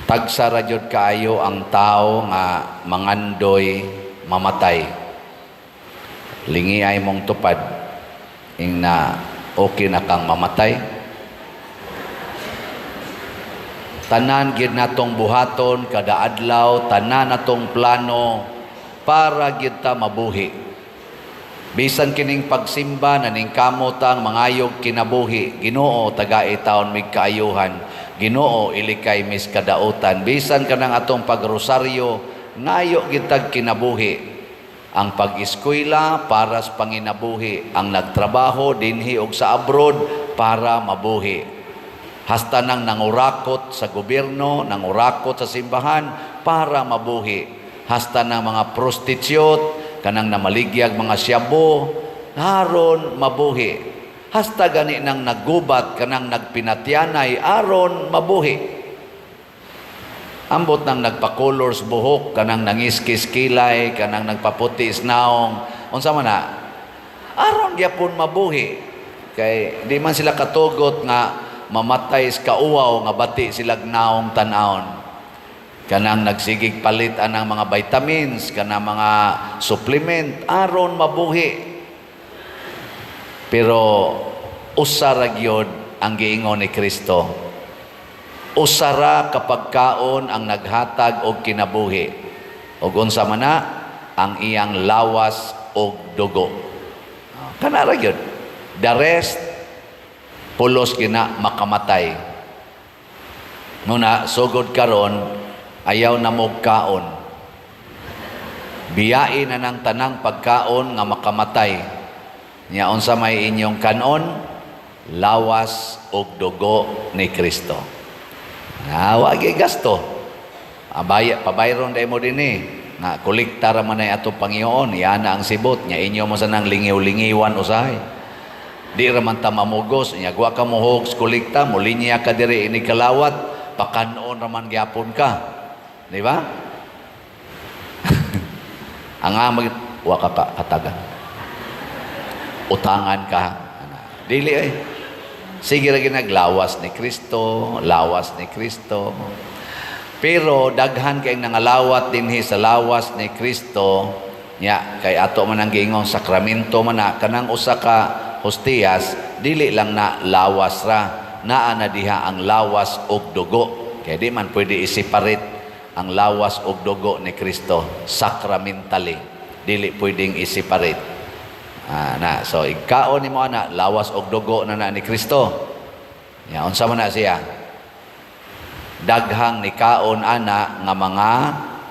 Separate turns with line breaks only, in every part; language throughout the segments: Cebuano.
Tagsa ra gyud kaayo ang tao nga mangandoy mamatay. Lingi ay mong tupad ing na okay na kang mamatay. Tanan gyud natong buhaton kada adlaw, tanan natong plano para gyud ta mabuhi. Bisan kining pagsimba naningkamot ang mangayog kinabuhi, Ginoo, tagai taon mig kaayuhan, Ginoo, ilikay mis kadautan. Bisan kanang atong pagrosaryo, ngayo gyud tag kinabuhi. Ang pag-eskwela para sa panginabuhi, ang nagtrabaho dinhi og sa abroad para mabuhi. Hasta nang nangurakot sa gobyerno, nangurakot sa simbahan para mabuhi. Hasta nang mga prostitute, kanang namaligyag mga syabo, aron mabuhi. Hasta gani nang naggubat, kanang nagpinatyanay, aron mabuhi. Ambot nang nagpa-colors buhok, kanang nangiskis kilay, kanang nagpaputi naong, unsa man na? Aron gyapon mabuhi. Kay di man sila katugot nga mamatay sa kauwaw nga bati sila naong tan-awon. Kanang nagsigig palit anang mga vitamins, kanang mga supplement, aron mabuhi. Pero usa ra gyud ang giingon ni Kristo. Usa ra ka pagkaon ang naghatag og kinabuhi. Og unsa man na ang iyang lawas og dugo. Kana ra gyud. The rest pulos gina makamatay. Muna sugod karon ayaw na mo kaon. Biyain na ng tanang pagkaon nga makamatay. Nya unsa may inyong kanon? Lawas og dugo ni Kristo. Ah, wa gyud gasto. Abaya pabayron day mo dinhi. Nga kolekta ra man ay ato Panginoon, yana ang sibot nya inyo mo sanang lingiw-lingiwan usahay. Di ra man ta mamugos, nya wa ka mohog kolekta, molinya ka diri ini kalawat, pakanon ra man gyapon ka. Di ba? Ang amag wa ka ka hatagan. Utangan ka. Dili ay. Sige ra ginaglawas ni Kristo, lawas ni Kristo. Pero daghan kay nangalawat dinhi sa lawas ni Kristo, nya kay ato man ang giingon sakramento man na kanang usa ka hostiyas, dili lang na lawas ra, naa na diha ang lawas og dugo. Kay di man pwede i-separate ang lawas og dugo ni Kristo sacramentally. Dili pwedeng i-separate. Ah, na so igkaon nimo ana lawas og dugo na na ni Kristo. Ya, unsa man na siya? Daghang nikaon ana nga mga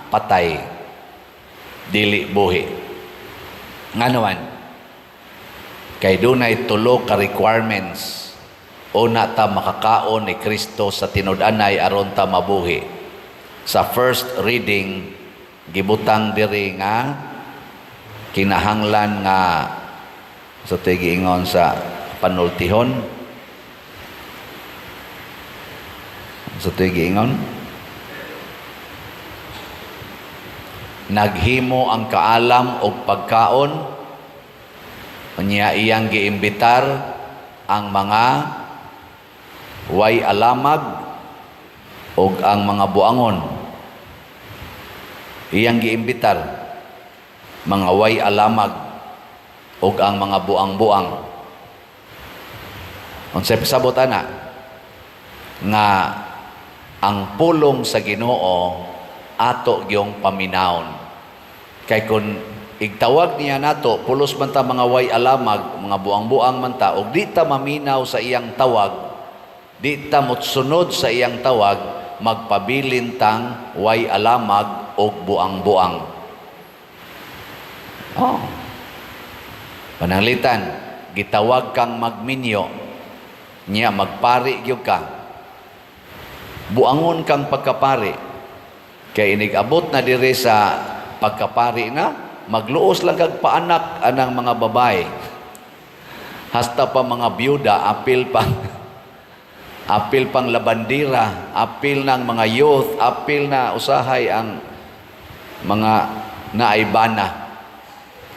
patay, dili buhi. Ngano man? Kay dunay tulo ka requirements una ta makakaon ni Kristo sa tinud-anay aron ta mabuhi. Sa first reading, gibutang diri nga kinahanglan nga sa tigiingon sa panultihon, sa tigiingon naghimo ang kaalam og pagkaon, unya iyang giimbitar ang mga way alamag og ang mga buangon. Iyang giimbitar mga way alamag og ang mga buang-buang. Unsay pasabot ana? Nga ang pulong sa Ginoo ato gyung paminawon. Kay kun igtawag niya nato, pulos man ta mga way alamag, mga buang-buang man ta, og di ta maminaw sa iyang tawag, di ta motsunod sa iyang tawag, magpabilin tang way alamag og buang-buang. Oh. Pananglitan, gitawag kang magminyo, niya magpari gyud ka. Buangon kang pagkapari. Kay inig-abot na diri sa pagkapari na, magluos lang kag paanak anang mga babae. Hasta pa mga byuda, apil pa apil pang labandira, apil ng mga youth, apil na usahay ang mga naaybana.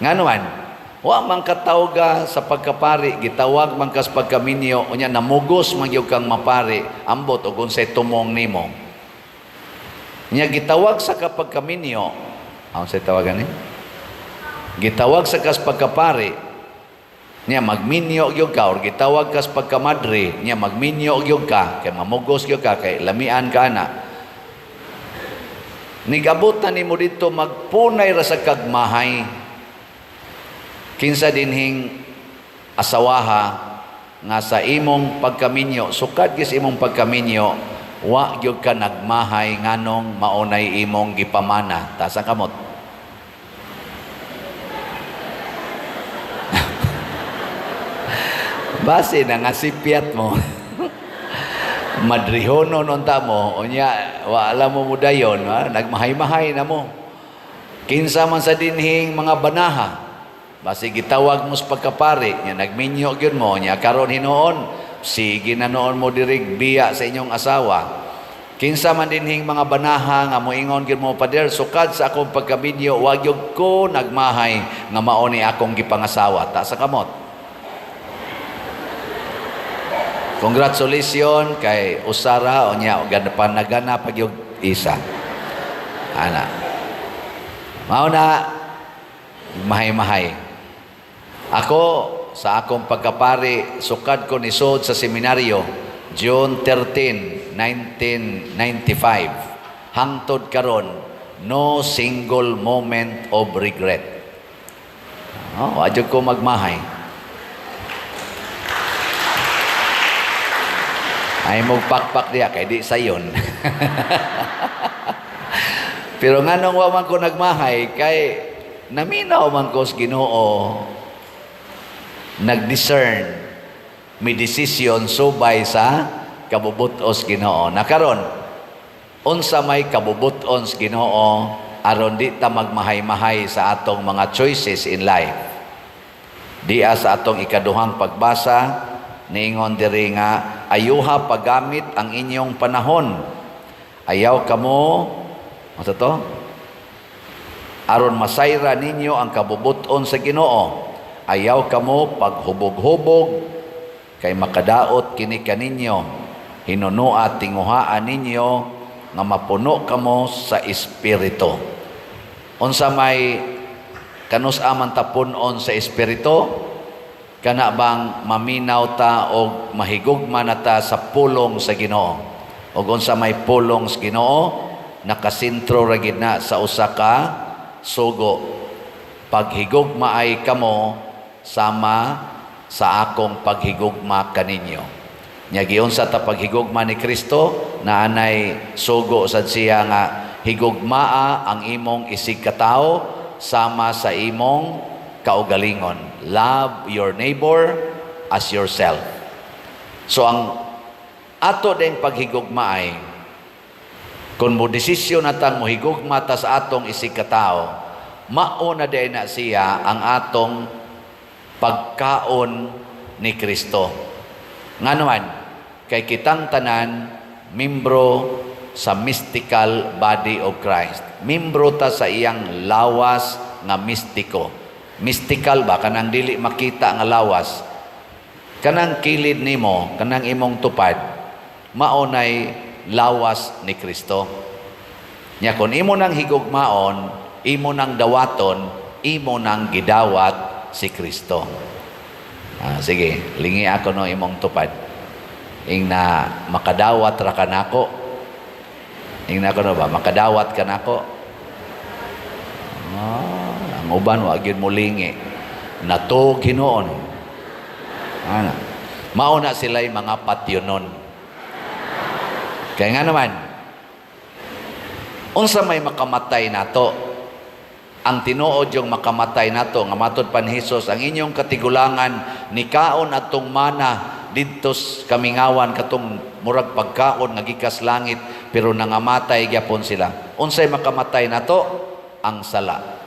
Nga naman, wa man katawga sa pagkapari, gitawag man kas pagkaminyo, unya namugos man gyud kang mapari, ambot og unsay tumong nimo. Nya gitawag sa ka pagkaminyo, ang sa tawagan ni? Gitawag sa kas pagkapari, niya magminyo gyud ka, or gitawag kas pagkamadre, niya magminyo gyud ka, kay mamugos gyud ka, kay lamian ka na. Nigabot na nimo dito, magpunay ra sa kagmahay. Kinsa dinhing asawaha nga sa imong pagkaminyo, sukad gis imong pagkaminyo, wa gyud ka nagmahay nganong maunay imong gipamana? Taas ang kamot. Base na nga sipyat mo. Madrihono nun ta mo, unya, wa alam mo mo dayon, ha? Nagmahay-mahay na mo. Kinsa man sa dinhing mga banaha, basi gitawag mo sa pagkapari, nya nagminyo gyud mo, nya karon hinuon, sige na noon mo dirig biya sa inyong asawa. Kinsa man dinhing mga banaha nga moingon gyud mo, "Pader, sukad sa akong pagkaminyo, wa gyud ko nagmahay nga mao ni akong gipangasawa"? Taas sa kamot. Congratulations kay usara, unya ganapan nagana pag yung isa. Ana. Mao na mahay-mahay. Ako sa akong pagkapari, sukad ko nisod sa seminaryo June 13, 1995. Hangtod karon, no single moment of regret. Oh, adyo ko magmahay. Ay magpakpak diya kay di sayon. Pero nganong wa man ko nagmahay, kay naminaw man ko sa Ginoo, nag-discern, may decision subay sa kabubutos Ginoo. Na karon, unsa may kabubuton sa Ginoo aron di ta magmahay-mahay sa atong mga choices in life? Diya sa atong ikaduhang pagbasa, niingon diri nga ayuha paggamit ang inyong panahon. Ayaw kamo, unsa to? Aron masayra ninyo ang kabubuton sa Ginoo. Ayaw kamo paghubog-hubog kay makadaot kini kaninyo. Hinunua tinguhaan ninyo nga mapuno kamo sa espiritu. Unsa may kanus-a man ta punon sa espiritu? Kana bang maminaw ta og mahigugma na ta sa pulong sa Ginoo. Og unsa may pulong sa Ginoo, nakasentro ra gid na sa usa ka sugo. Paghigugma ay kamo sama sa akong paghigugma kaninyo. Nya giunsa ta paghigugma ni Kristo? Naanay sugo sad siya nga higugmaa ang imong isig katawo sama sa imong kaugalingon. Love your neighbor as yourself. So ang ato ding paghigugma ay kung mo desisyon natang mohigugma ta sa atong isig katawo, mao na din na siya ang atong pagkaon ni Kristo. Ngano man, kay kitang tanan membro sa mystical body of Christ. Membro ta sa iyang lawas nga mistiko. Mystical ba? Kanang dili makita nga lawas. Kanang kilid nimo, kanang imong tupad, mao nay lawas ni Kristo. Nya kon imo nang higugmaon, imo nang dawaton, imo nang gidawat si Kristo. Sige, lingi ako no imong tupad. Ing na makadawat ra kanako. Ing na ko no ba makadawat kanako? Ang uban wa gyud mo lingi. Natog hinuon. Ana. Mao na sila'y mga patyonon. Kaya nga naman, unsa may makamatay nato? Ang tinuod yung makamatay nato nga matod pa ni Hesus, ang inyong katigulangan nikaon atong mana didto sa kamingawan, katong murag pagkaon nga gikas langit, pero nangamatay gyapon sila. Unsay makamatay nato? Ang sala.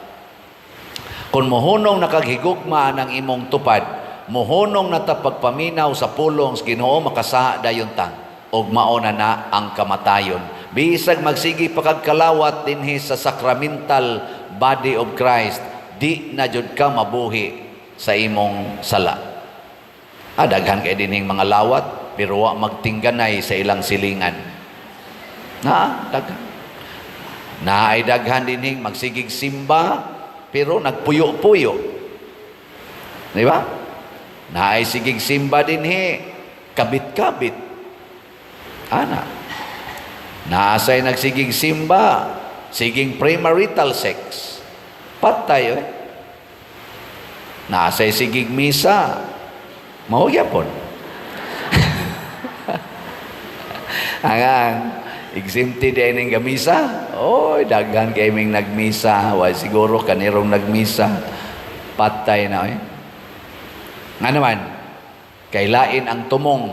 Kung mohunong nakaghigugma ng imong tupad, mohunong na ta pagpaminaw sa pulong sa Ginoo, makasaha dayon ta og mao na na ang kamatayon. Bisag magsigi pa kag kalawat dinhi sa sacramental body of Christ, di na jud ka mabuhi sa imong sala. Daghan kay dinhing mga lawat pero wa magtingganay sa ilang silingan. Na daghan. Naay daghan dinhing magsigig simba pero nagpuyo-puyo. Di ba? Naay sigig simba dinhi, kabit-kabit. Ana. Naasay nagsigig simba, siging premarital sex. Patay eh. Naasay sigig misa, mao gyapon. Angang exempted ay ning gamisa. Oy, daghan kay ming nagmisa, wa siguro kanirong nagmisa. Patay na eh. Nga naman, kailain ang tumong.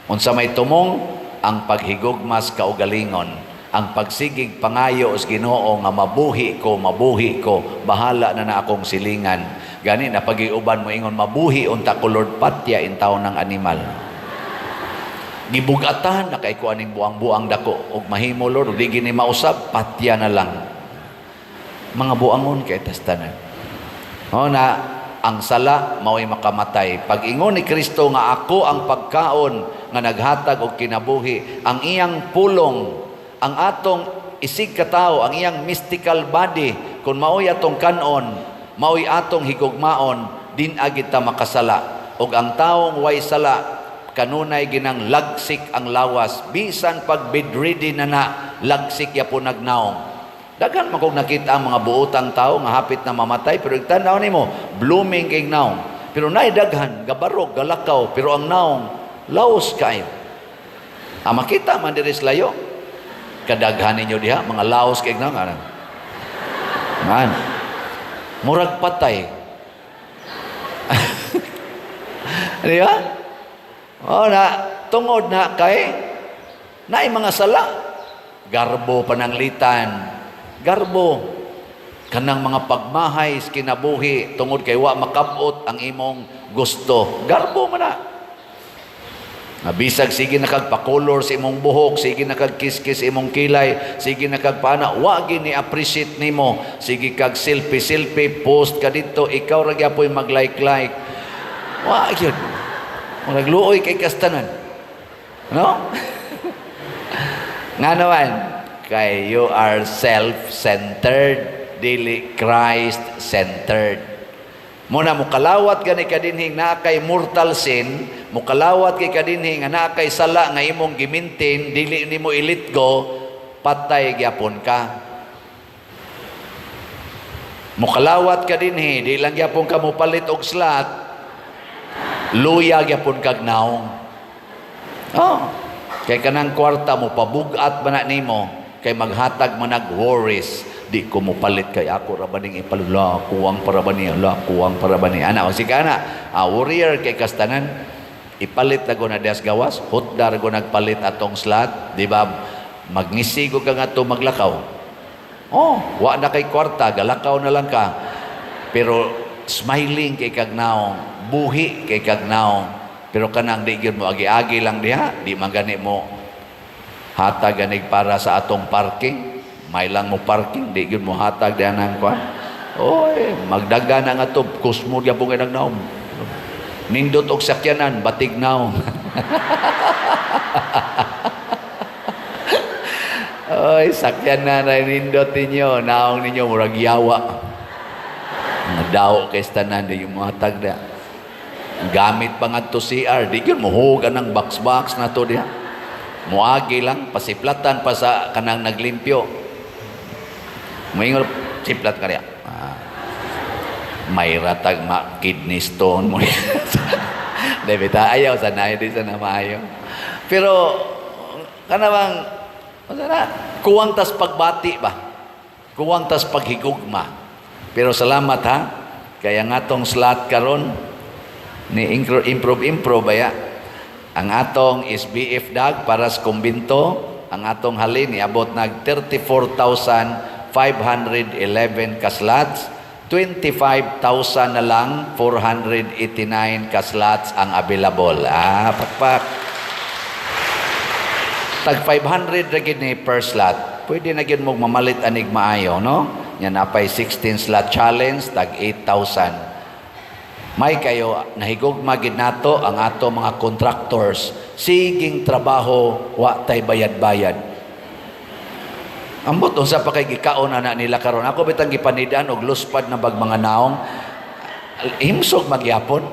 Unsa may tumong? Ang paghigugmas kaugalingon, ang pagsigig pangayo sa Ginoo nga mabuhi ko, mabuhi ko, bahala na na akong silingan. Gani na pagiuban mo ingon mabuhi unta ko Lord, patya in taon ng animal. Gibugatan na kay ko aning buang-buang dako og mahimo Lord, ug di gini mausab, patya na lang. Mga buangon kay tas tanan. O na ang sala mao'y makamatay. Pag ingon ni Kristo nga ako ang pagkaon nga naghatag og kinabuhi, ang iyang pulong, ang atong isig katawo, ang iyang mystical body, kung mao'y atong kanon, mao'y atong higugmaon, din agit ta makasala. Og ang taong way sala, kanunay ginang lagsik ang lawas, bisan pag bedridden na na, lagsik ya po nagnaong. Daghan man kog nakita ang mga buotang tao nga hapit na mamatay, pero tanaw nimo blooming kay naong. Pero naay daghan gabarog, galakaw, pero ang naong laos kayo. Ah, makita man diri sa layo. Kadaghan ninyo diha mga laos kay naong ana. Man. Murag patay. Di ba? O na tungod na kay naay mga sala. Garbo pananglitan. Garbo kanang mga pagmahay sa kinabuhi tungod kay wa makabot ang imong gusto. Garbo man na. Bisag sige na kag pakolor sa imong buhok, sige na kag kiskis imong kilay, sige na kag pana, wa gini appreciate nimo. Sige kag selfie selfie post ka dito, ikaw ra gyapoy mag-like like. Wa gyud. Murag luoy kay kastanan. No? Nga naman, kay you are self-centered, dili Christ-centered. Muna mukalawat gani kadinhi naa kay mortal sin, mukalawat kay kadinhi nga naa kay sala nga imong gimintin, dili nimo i-let go, patay gyapon ka. Mukalawat ka dinhi, di lang gyapon ka mopalit og slot, luya gyapon kag naong. Oh, kay kanang kwarta mo pabugat man na nimo, kay maghatag man nag worries. Di ko mopalit kay ako ra ba ning ipalula, kuwang para ba niya, la kuwang para ba niya. Ana, sige ana, worrier kay kastanan, ipalit na ko na des gawas, hotdar ko nagpalit atong slot, di ba? Magnisigo ka nga to maglakaw. Oh, wa na kay kwarta, galakaw na lang ka. Pero smiling kay kag naong, buhi kay kag naong. Pero kanang di gyud mo agi-agi lang diha, di man gani mo hatag ganig para sa atong parking. May lang mo parking, di gyud mo hatag diha nang kwan. Oy, magdaga na nga to, kusmo gyapon kay nagnaom. Nindot og sakyanan, batig naong. Oy, sakyanan ay nindot ninyo, naong ninyo murag yawa. Mga daw kay tanan di yung mga tag diha. Gamit pa nga to CR, di gyud mohugan ng box-box na to diha. Muagi lang, pasiplatan pa sa kanang naglimpyo. Moingon, siplat ka diha. May ratag ma kidney stone mo. Di ba? Ayaw sa na, di sa na maayo. Pero kanabang na, kuwang tas pagbati ba? Kuwang tas paghigugma. Pero salamat ha. Kaya nga tong slot karon ni improve improve baya. Ang atong SBF dag para sa kumbinto, ang atong halin niabot nag 34,511 ka slots, 25,000 na lang 489 ka slots ang available. Pakpak. Tag 500 ra gid ni per slot. Pwede na gyud mo mamalit anig maayo, no? Nya napay 16 slot challenge tag 8,000. May kayo nahigugma gid nato ang ato mga contractors. Siging trabaho, wa tay bayad-bayad. Ambot unsa pa kay gikaon ana nila karon. Ako bitang gipanidaan og luspad na bag mga naong. Himsog magyapon.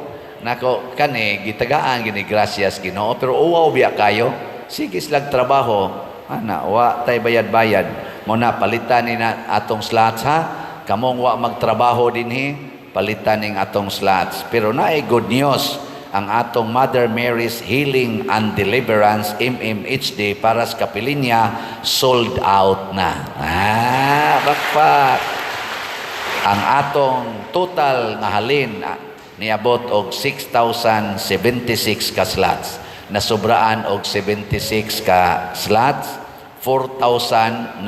Nako kani gitagaan gini, gracias Ginoo, pero uwaw biya kayo. Sige slag trabaho. Ana wa tay bayad-bayad. Mo na palitan ni na atong slots, ha. Kamong wa magtrabaho dinhi, palitan ning atong slots. Pero naay good news, ang atong Mother Mary's Healing and Deliverance, MMHD, para sa Kapilinya, sold out na. Ah, bakpak. Ang atong total nga halin niabot og 6,076 ka slots. Nasobraan og 76 ka slots. 4,913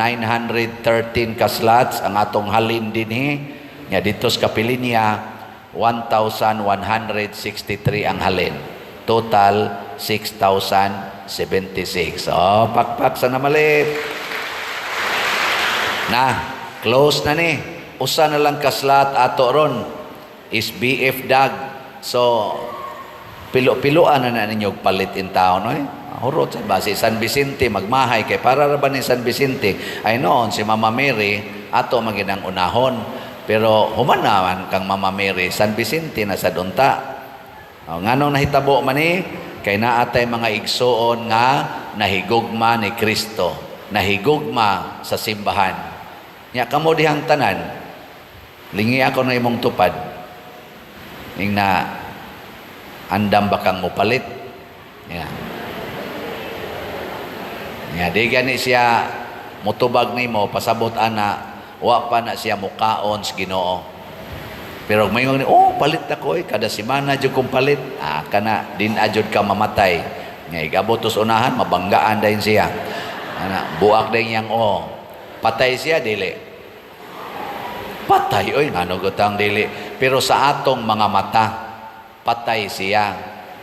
ka slots ang atong halin dinhi. Nya dito sa Kapilinya, 1,163 ang halin. Total, 6,076. Oh, pakpak sa namalit. Na, close na ni. Usa na lang ka slot ato ron is BF Dag. So, pilo-piloan na na ninyo og palit in town, no, eh? Hurot sa base San Vicente magmahay kay para ra ba ni San Vicente ay noon si Mama Mary ato maginang unahon, pero human naman kang Mama Mary, San Vicente na sa dunta. O, nganong nahitabo man ni? Kay naatay mga igsuon nga nahigugma ni Kristo, nahigugma sa simbahan. Nya kamo dihang tanan, lingi ako na imong tupad. Ning na andam ba kang mopalit? Ya. Ya, di gani siya mutubag nimo, pasabot ana, wa pa na siya mukaon sa Ginoo. Pero may oh, palit ako eh, kada semana jud kong palit. Ah, kana din ajud ka mamatay. Nga igabot sa unahan, mabanggaan dayon siya. Ana, buak din yang oh. Patay siya, dili? Patay oy, ngano gutang dili? Pero sa atong mga mata, patay siya.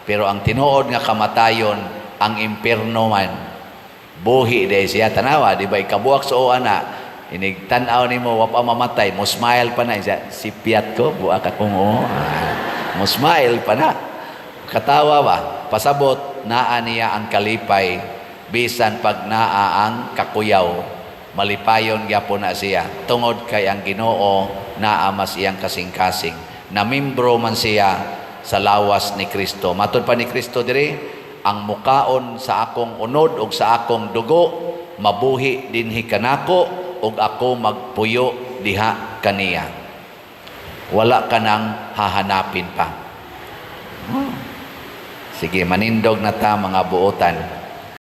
Pero ang tinuod nga kamatayon, ang impierno man. Buhi day siya. Tanawa, di ba ikabuak sa uwa na, inig tan-aw nimo wa pa mamatay, mo smile pa na siya. Sipyat ko, buak akong oo. Ah, mo smile pa na. Katawa ba? Pasabot, naa niya ang kalipay, bisan pag naa ang kakuyaw. Malipayon gyapon na siya. Tungod kay ang Ginoo naa mas iyang kasing-kasing. Namimbro man siya sa lawas ni Kristo. Matod pa ni Kristo diri, ang mukaon sa akong unod ug sa akong dugo, mabuhi dinhi kanako ug ako magpuyo diha kaniya. Wala ka nang hahanapin pa. Sige, manindog na ta, mga buotan.